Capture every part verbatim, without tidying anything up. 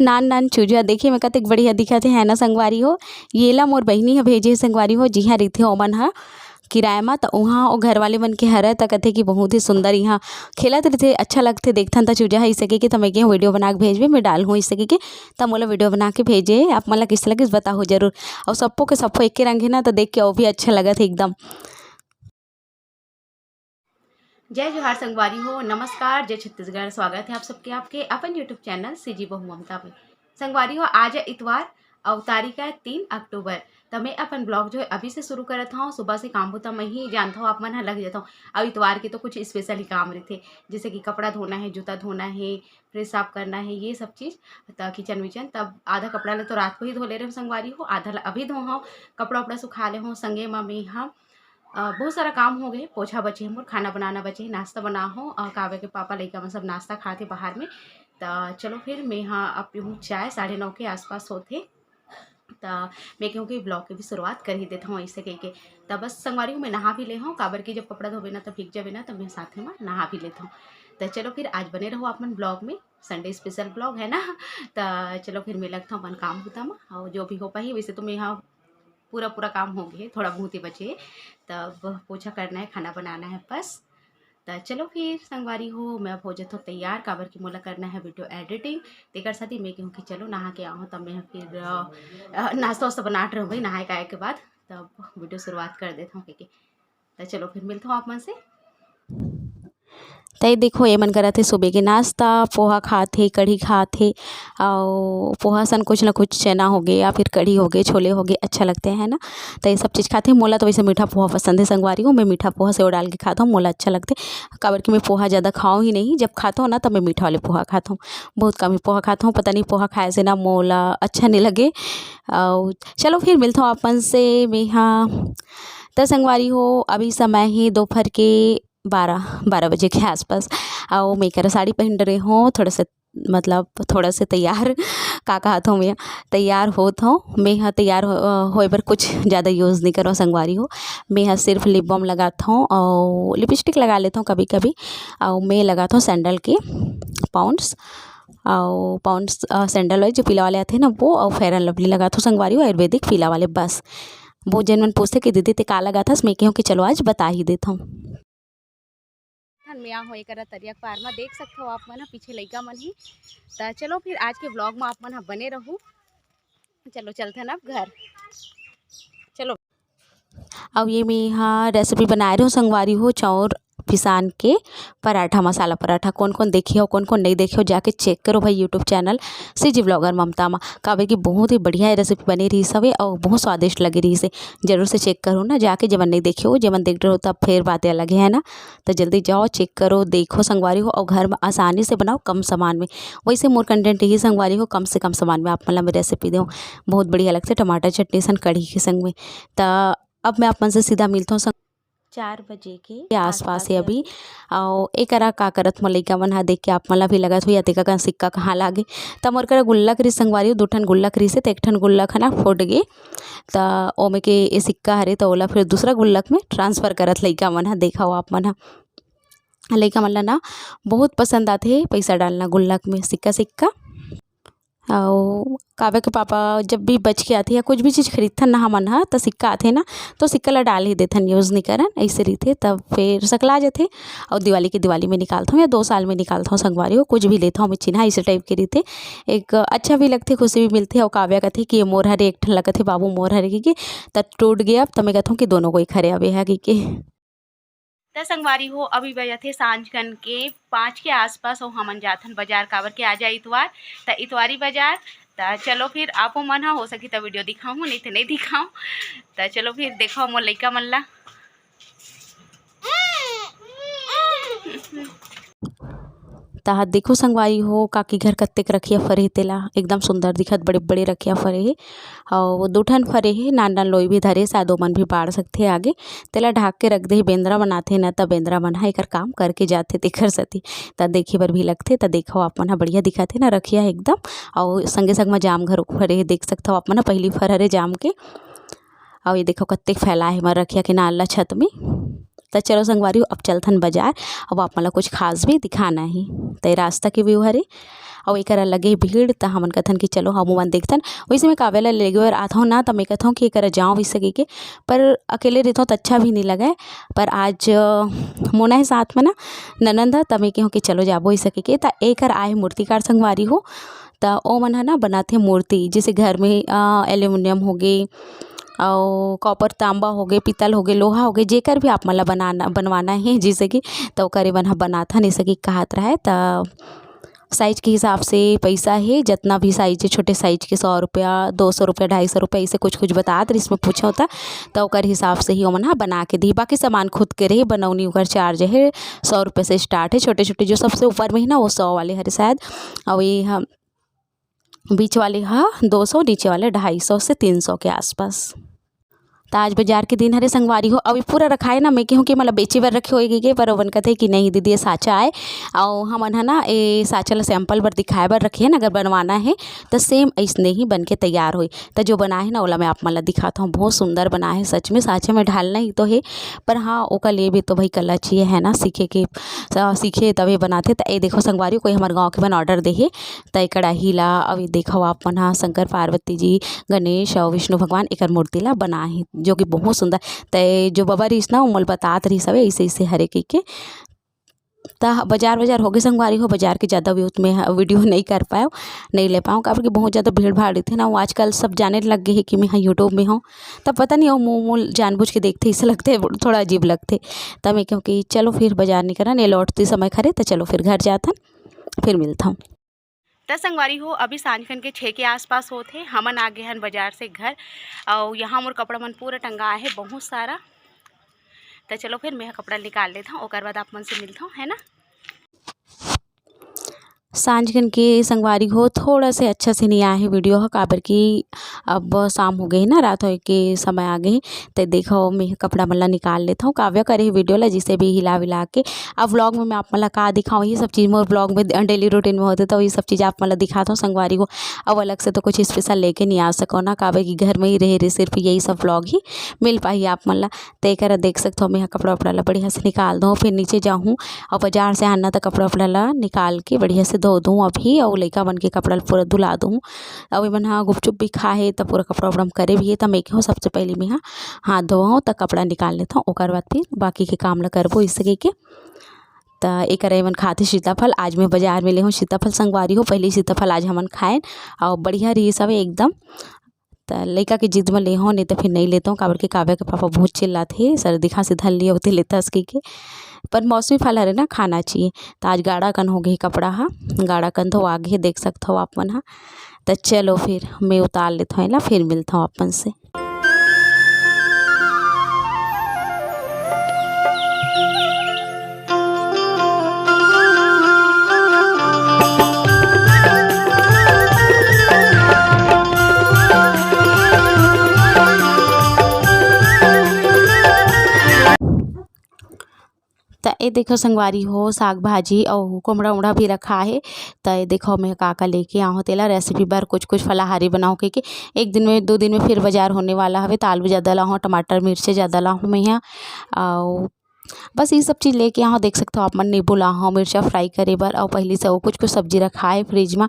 नान नान चूजा देखे में कतेक बढ़िया दिखत हे, है ना संगवारी हो। ये ला मोर बहिनी ह भेजे हे संगवारी हो, जिहाँ रहिथे ओमन ह किराया म, त उहाँ ओ घर वाले मन के हरय, त कथे कि बहुत ही सुंदर इहाँ खेलत रहिथे, अच्छा लगथे, देखथन त चूजा ह इसे के, त मैं के वीडियो बना के भेजबे, मैं डालहूँ इसे के, त मोला वीडियो बना के भेजे। आप मन ला किस लगिस बताहू जरूर। अउ सप्पो के सप्पो एके रंग हे ना, त देख के अउ भी अच्छा लगत हे एकदम। जय जोहार संगवारी हो, नमस्कार, जय छत्तीसगढ़। स्वागत है आप सबके आपके अपन YouTube चैनल सीजी बहू ममता में। संगवारी हो, आज है इतवार अउ तारीख है तीन अक्टूबर। त मैं अपन ब्लॉग जो है अभी से शुरू करत हूँ। सुबह से काम बुता में ही जानत हूँ आप मन ह लग जाता हूँ। अउ इतवार के तो कुछ स्पेशल ही काम रहिथे, जैसे कि कपड़ा धोना है, जूता धोना है, फ्रिज साफ करना है, ये सब चीज़। त किचन विचन तब आधा कपड़ा ले तो रात को ही धो ले रहे हूँ संगवारी हो, आधा ला अभी धो हूँ। कपड़ा उपड़ा सुखा ले हूँ। संगे म मैं ह अ, बहुत सारा काम हो गए, पोछा बचे हे मोर, खाना बनाना बचे हे, नाश्ता बना हो, अ, काव्य के पापा लइका मन सब नाश्ता खाथे बाहर में। त चलो फिर मैं हाँ अब पीहूँ चाय, साढ़े नौ के आसपास होथे। त मैं कहूँ कि ब्लॉग के भी शुरुआत कर ही देता हूँ ऐसे कह के। त बस संगवारी हो, मैं नहा भी ले हूँ, काबर कि जब कपड़ा धोबे ना त भीग जाबे ना, त मैं साथे में नहा भी लेता हूँ। त चलो फिर आज बने रहो अपन ब्लॉग में, संडे स्पेशल ब्लॉग है ना। त चलो फिर मैं लगता हूँ अपन काम बुता में, और जो भी हो पाही, वैसे तो मैं यहाँ पूरा पूरा काम हो गए, थोड़ा बहुत ही बचे हे। तब पोछा करना है, खाना बनाना है बस। त चलो फिर संगवारी हो, मैं अब हो जाता हूँ तैयार, काबर कि मोला करना है वीडियो एडिटिंग। तेकर साथ ही मैं कहूँ कि चलो नहा के आहूँ, तब मैं फिर अ, अ, नाश्ता वास्ता बनात रहूँ भाई, नहाए खाए के बाद तब वीडियो शुरुआत कर देता हूँ, ठीक है। त चलो फिर मिलता हूँ आप मन से। त ये देखो, ये मन करत हे सुबह के नाश्ता, पोहा खात हे, कढ़ी खात हे, अउ पोहा सन कुछ ना कुछ चना हो गए या फिर कढ़ी हो गए, छोले हो गए, अच्छा लगते हैं ना। त ये सब चीज़ खात हे। मोला तो वैसे मीठा पोहा पसंद है संगवारी हो, मैं मीठा पोहा सेव डाल के खात हूँ, मोला अच्छा लगते, काबर कि मैं पोहा ज़्यादा खाऊँ ही नहीं, जब खात हूँ ना तब मैं मीठा वाले पोहा खात हूँ, बहुत कम ही पोहा खात हूँ। पता नहीं पोहा खाए से ना मोला अच्छा नहीं लगे। अउ चलो फिर मिलता हूँ अपन से मैं हाँ। त संगवारी हो, अभी समय ही दोपहर के बारह, बारह बजे के आसपास। अउ मैं करा साड़ी पहन रहे हूँ, थोड़ा सा, मतलब, थोड़ा से तैयार, का कहत हूँ मैं, तैयार होत हूँ। मैं ह तैयार हो, अ, होए बर कुछ ज़्यादा यूज़ नहीं करो संगवारी हो। मैं ह सिर्फ लिप बाम लगात हूँ अउ लिपस्टिक लगा लेता हूँ कभी कभी। अउ मैं लगात हूँ सैंडल के पाउंड्स, अउ पाउंड्स, अ, सैंडल वाले जो पीला वाले आते हैं ना, वो, अउ फेयर एंड लवली लगात हूँ संगवारी हो, आयुर्वेदिक पीला वाले बस। बहुत जन मन पूछते कि दीदी ते का लगात हस, मैं कहूँ कि चलो आज बता ही देता हूँ। मैं आ हो एकरा तरिया के पार म, देख सकत हो आप मन ह, पीछे लइका मन ही। त चलो फिर आज के ब्लॉग म आप मन ह बने रहू। चलो चलथन अब घर। चलो। अब ये मैं यहाँ रेसिपी बनाए रहे हो संगवारी हो, चाउर पिसान के पराठा, मसाला पराठा। कौन कौन देखे हो, कौन कौन नहीं देखे हो, जाके चेक करो भाई YouTube चैनल सीजी ब्लॉगर ममता मा, काबर कि बहुत ही बढ़िया ये रेसिपी बनी रही हवे और बहुत स्वादिष्ट लगी रही से। जरूर से चेक करो ना जाके, जेमन नहीं देखे हो, जेमन देख रहे हो तब फिर बातें अलग है ना। तो जल्दी जाओ, चेक करो, देखो संगवारी हो, और घर में आसानी से बनाओ कम सामान में। वैसे मोर कंटेंट यही संगवारी हो, कम से कम सामान में आप मन ला मैं रेसिपी देव, बहुत बढ़िया लगते टमाटर चटनी सन कढ़ी के संग में। त अब मैं आप मन से सीधा मिलता हूँ संग-, चार बजे के आसपास है अभी। और एकरा का करत मोर लइका मन ह देख के आप मन ला भी लगत हो या तेका कन सिक्का कहाँ लागे। त मोर करा गुल्लक रही संगवारी हो, दू ठन गुल्लक रही से, त एक ठन गुल्लक है ना फूट गे, त ओमे के ये सिक्का हरे, त ओला फिर दूसरा गुल्लक में ट्रांसफर करत लइका मन ह। देखा हो आप मन ह, लइका मन ला ना बहुत पसंद आथे पैसा डालना गुल्लक में, सिक्का सिक्का। अउ काव्या के पापा जब भी बच के आथे या कुछ भी चीज़ खरीदथन ना हमन ह, त सिक्का आथे ना, तो सिक्का ला डाल ही देथन, यूज़ नहीं करन, ऐसे रहिथे। तब फिर सकला जाथे। अउ दिवाली के दिवाली में निकालथौं या दो साल में निकालथौं संगवारी हो, कुछ भी लेथौं, मैं चिन्हा इसे टाइप के रहिथे। एक अच्छा भी लगथे, खुशी भी मिलथे। अउ काव्या कथे कि ये मोर हरे, एक ठन ला कथे बाबू मोर हरे कहिके, त टूट गे अब, त मैं कथौं कि दोनों कोई खरे हवे हा कहिके। त संगवारी हो, अभी बजत हे सांझ कन के पाँच के आसपास, अउ हमन जाथन बाजार, काबर के आज इतवार, त इतवारी बाजार। त चलो फिर, आपो मन ह हो सकी त वीडियो दिखाहूँ, नहीं त नहीं दिखाऊँ। त चलो फिर, देखो मोर लइका मन ला। तहा देखो संगवारी हो, काकी घर कत्तेक रखिया फरे हे तेला, एकदम सुंदर दिखत, बड़े-बड़े रखिया फरे हे। अउ दू ठन फरे हे, नान-नान लोई भी धरे, शायद ओमन भी बाढ़ सकथे आगे। तेला ढाक के रख दे हे, बेंदरा मन आथे न, त बेंदरा मन ह एकर काम करके जाथे, तेखर सेती। त देखे बर भी लगथे, त देखो आप मन ह, बढ़िया दिखत हे न रखिया ह एकदम। अउ संगे संग म जाम घलो फरे हे, देख सकथव आप मन ह, पहिली फर हरे जाम के। अउ ये देखो कत्तेक फैलाए हे हमर रखिया के नान ल छत में। त चलो संगवारी हो, अब चलथन बाजार, अब आप मन ला कुछ खास भी दिखाना ही। त ये रास्ता के view हरे, अउ एकरा लगे भीड़, त हमन कथन कि चलो हम मन देखथन। वैसे मैं काव्या ला लेगे बर आत हूँ ना, त मैं कथौं कि एकरा जाओ इसे कहिके, पर अकेले रहिथौं त अच्छा भी नहीं लगे। पर आज, अ, मोना है साथ में ना, ननंद ह, त मैं कहूँ कि चलो जाबो इसे कहिके। त एकर आए मूर्तिकार संगवारी हो, त ओ मन ह ना बनाथे मूर्ति, जैसे घर में, अ, एल्यूमिनियम होगे, अउ कॉपर, तांबा होगे, पीतल होगे, लोहा होगे, जेकर भी आप मन ला बनाना, बनवाना हे, जैसे कि, त ओकर ए मन ह बनाथन, जैसे कि कहत रहय। त साइज के हिसाब से पैसा हे, जतना भी साइज हे, छोटे साइज के सौ रुपया, दो सौ रुपया, ढाई सौ रुपया, ऐसे कुछ कुछ बतात रहिस, मैं पूछौं त, त ओकर हिसाब से ही ओमन ह बना के दिही। बाकी सामान खुद के रही, बनौनी ओकर चार्ज हे, सौ रुपया से स्टार्ट हे। छोटे छोटे जो सबसे ऊपर में ही ना, वो सौ वाले हरे शायद, अउ ये ह बीच वाले ह दो सौ, नीचे वाले ढाई सौ से तीन सौ के आसपास। त आज बाजार के दिन हरे संगवारी हो, अउ ये पूरा रखाए ना, मैं कहूँ कि मतलब बेचे बर रखे होए कहिके, पर ओमन कथे कि नहीं दीदी, ये साँचा आय, अउ हमन ह ना ये साँचा ला सैंपल बर दिखाए बर रखे हन, अगर बनवाना हे त सेम अइसने ही बन के तैयार होई। त जो बनाए हे ना, ओला मैं आप मन ला दिखात हूँ, बहुत सुंदर बनाए हे सच में। साँचा में ढालना ही तो हे, पर हाँ, ओकर लिए भी तो भाई कला चाहिए है ना, सीखे के, अ, सीखे तभे बनाथे। त ये देखो संगवारी, कोई हमर गाँव के मन ऑर्डर दे हे, त ये कड़ाही ला, अउ ये देखो आप मन ह शंकर पार्वती जी, गणेश अउ विष्णु भगवान एकर मूर्ति ला बनाए हे, जो कि बहुत सुंदर। त ये जो बबा रहिस ना, ओमन बतात रहिस हवे, ऐसे ऐसे हरे कहिके। त बाजार, बाजार होगे संगवारी हो, बाजार के ज़्यादा view में ह-, video नहीं कर पाएव, नहीं ले पाएव, काबर कि बहुत ज़्यादा भीड़ भाड़ रहिथे ना, वो आजकल सब जाने लग गए हे कि मैं ह YouTube में हूँ। तब पता नहीं, वो मुँह, मुँह जानबूझ के देखथे, ऐसे लगथे, थोड़ा अजीब लगथे। त मैं कहूँ कि चलो फिर बाजार निकलन, ये लौटती समय खरे, त चलो फिर घर जाथन, फिर मिलथन। त संगवारी हो, अभी सांझ खन के छः के आसपास होत हे, हमन आ गे हन बाजार से घर, अउ यहाँ मोर कपड़ा मन पूरा टंगा हे बहुत सारा। त चलो फिर मैं ह कपड़ा निकाल लेथौं, ओकर बाद आप मन से मिलथौं, है ना। सांझ खन के संगवारी हो, थोड़ा से अच्छा से नहीं आए हे video ह, काबर कि अब शाम हो गे हे ना, रात होए के समय आ गे हे। त देखो, मैं ह कपड़ा मन ला निकाल लेथौं। काव्या करे हे video ला, जिसे भी हिला विला के। अब vlog में मैं आप मन ला का दिखाऊँ, ये सब चीज़ मोर vlog में, daily routine में होथे, त ये सब चीज़ आप मन ला दिखात हौं संगवारी हो। अब अलग से तो कुछ special लेके नहीं आ सकौं ना, काबर कि घर में ही रहे, रहे सिर्फ यही सब vlog ही मिल पाही आप मन ला। त एकरा देख सकथव, मैं ह कपड़ा उपड़ा ला बढ़िया से निकाल दूँ, फिर नीचे जाहूँ अउ बाजार से आना त कपड़ा उपड़ा ला निकाल के बढ़िया से धो दूँ अभी, अउ लइका मन के कपड़ा ला पूरा धुला दूँ। अउ एमन ह गुपचुप भी खा हे, त पूरा कपड़ा उपड़ा म करे भी हे, त मैं कहूँ सबसे पहले मैं ह हाथ धोहूँ, त कपड़ा निकाल लेथौं, ओकर बाद फिर बाकी के काम ला करबो, इसे कहिके। त एकर एमन खाथे सीताफल, आज मैं बाजार में लेहूँ सीताफल संगवारी हो, पहली सीताफल आज हमन खाएन, अउ बढ़िया रहिस हवे एकदम। त लइका के जिद म लेहौं, नहीं त फिर नहीं लेतौं, काबर के काव्या के पापा बहुत चिल्लाथे, सर्दी खांसी धर लिया होते लेतस कहिके। पर मौसमी फल हरे ना, खाना चाहिए। त आज गाड़ा कन हो गे कपड़ा ह, गाड़ा कन धोवा गे, देख सकथव आप मन ह। त चलो फिर मैं उतार लेथौं एला, फिर मिलथौं आप मन से। त ए देखो संगवारी हो, साग भाजी अउ कोमड़ा उमड़ा भी रखा हे। त ए देखो, मैं का का लेके आहूँ, तेला recipe बर कुछ कुछ फलाहारी बनाओ, क्योंकि एक दिन में, दो दिन में फिर बाजार होने वाला हवे। त आलू ज़्यादा लाहूँ, टमाटर मिर्ची ज़्यादा लाहूँ मैं ह, अउ बस ये सब चीज़ लेके आहूँ। देख सकथव आप मन, नींबू लाहूँ मिर्चा fry करे बर, अउ पहली से वो कुछ कुछ सब्जी रखा हे fridge में।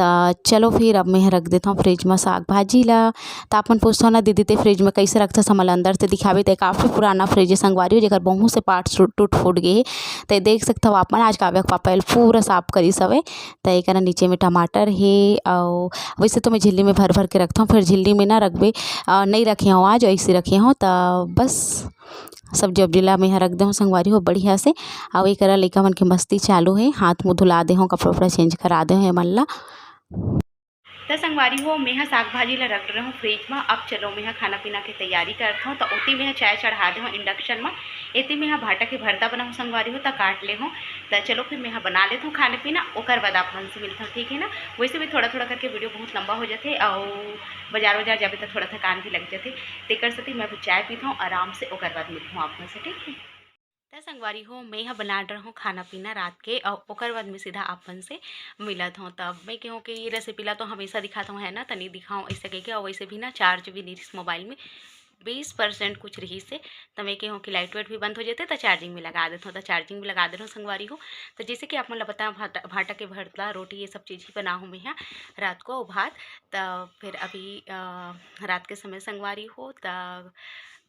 त चलो फिर अब मैं ह रख देथौं fridge में साग भाजी ला। त आप मन पूछथव ना, "दीदी ते fridge में कैसे रखथस, हमन ला अंदर से दिखाबे।" त काफ़ी पुराना fridge हे संगवारी हो, जेकर बहुत से parts टूट, टूट फूट गे हे। त देख सकथव आप मन, आज काव्या के पापा एला पूरा साफ करिस हवे। त एकरा नीचे में टमाटर हे, अउ वैसे तो मैं झिल्ली में भर भर के रखथौं, फिर झिल्ली में ना रखबे, अ, नहीं रखे हौं आज, ऐसे रखे हौं। त बस सब्जी उब्जी ला मैं ह रख देहूँ संगवारी हो बढ़िया से। अउ एकरा लइका मन के मस्ती चालू हे, हाथ मुँह धुला देहूँ, कपड़ा उपड़ा change करा देहूँ एमन ला। त संगवारी हो, मैं ह साग भाजी ला रख डरे हौं fridge म। अब चलो, मैं ह खाना पीना के तैयारी करत हौं। त ओती मैं ह चाय चढ़ा दे हौं induction म, एती मैं ह भाटा के भरता बनाहूँ संगवारी हो, त काट ले हौं। त चलो फिर मैं ह बना लेत हौं खाना पीना, ओकर बाद आप मन से मिलत हौं, ठीक हे ना। वैसे भी थोड़ा थोड़ा करके video बहुत लंबा हो जाथे, अउ बाजार वाजार जाबे त थोड़ा थकान भी लग जाथे, तेकर सेती मैं अभी चाय पीत हौं आराम से, ओकर बाद मिलत हौं आप मन से, ठीक हे। त संगवारी हो, मैं ह बना डरे हौं खाना पीना रात के, अउ ओकर बाद में सीधा आप मन से मिलत हौं। तब मैं कहूँ कि ये recipe ला तो हमेशा दिखात हौं, है ना, तनी दिखाऊँ ऐसे कहिके। अउ वैसे भी ना charge भी नहीं रहिस mobile में, बीस परसेंट कुछ रहिस हे, त मैं कहे हों कि लाइट वाइट भी बंद हो जाथे, त चार्जिंग में लगा देथों, त चार्जिंग में लगा देथों संगवारी हो। त जैसे कि आप मन ल बताया, भाटा, भाटा के भरता, रोटी, ये सब चीज़ ही बना हूँ मैं यहाँ रात को, अउ भात। त फिर अभी, अ, रात के समय संगवारी हो, त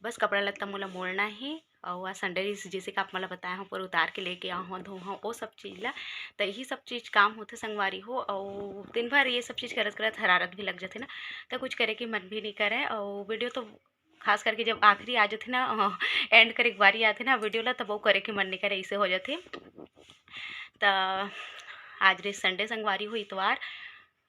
बस कपड़ा लत्ता मोला मोड़ना हे, अउ आज संडे रहिस, जैसे कि आप मन ल बताया हूँ, पूरा उतार के लेके आए हों, धोए हों, वो सब चीज़ ला। त यही सब चीज़ काम होथे संगवारी हो, अउ दिन भर ये सब चीज़ करत करत हरारत भी लग जाथे ना, त कुछ करे के मन भी नहीं करे, अउ वीडियो तो खास करके जब आखिरी आ जाथे ना, एंड करे के बारी आथे ना वीडियो ला, तब वो करे के मन नहीं करे, ऐसे हो जाथे। त आज रहिस संडे संगवारी हो, इतवार,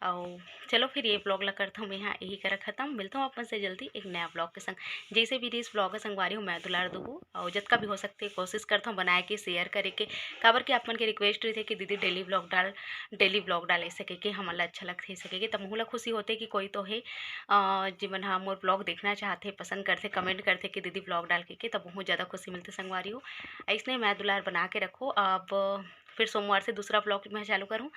अउ चलो फिर ये ब्लॉग ला करथों मैं यहाँ यही करा खत्म। मिलथों अपन से जल्दी एक नया ब्लॉग के संग। जैसे भी रहिस ब्लॉग ह संगवारी हो, मया दुलार दुहू, अउ जतका भी हो सकथे कोशिश करथों बनाए के, शेयर करे के, काबर कि आप मन के रिक्वेस्ट रहिथे कि दीदी डेली ब्लॉग डाल, डेली ब्लॉग डाल, ऐसे कहिके हमन ला अच्छा लगथे, ऐसे कहिके त महू ला खुशी होथे कि कोई तो हे, अ, जेमन ह मोर ब्लॉग देखना चाहथे, पसंद करथे, कमेंट करथे कि दीदी ब्लॉग डाल कहिके, त बहुत ज़्यादा खुशी मिलथे संगवारी हो। ऐसने मया दुलार बना के रखो। अब फिर सोमवार से दूसरा ब्लॉग मैं चालू करूँ,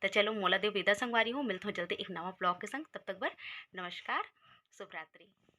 त चलो मोला देव विदा संगवारी हो, मिलथों जल्दी एक नवा ब्लॉग के संग। तब तक बर नमस्कार, शुभ रात्रि।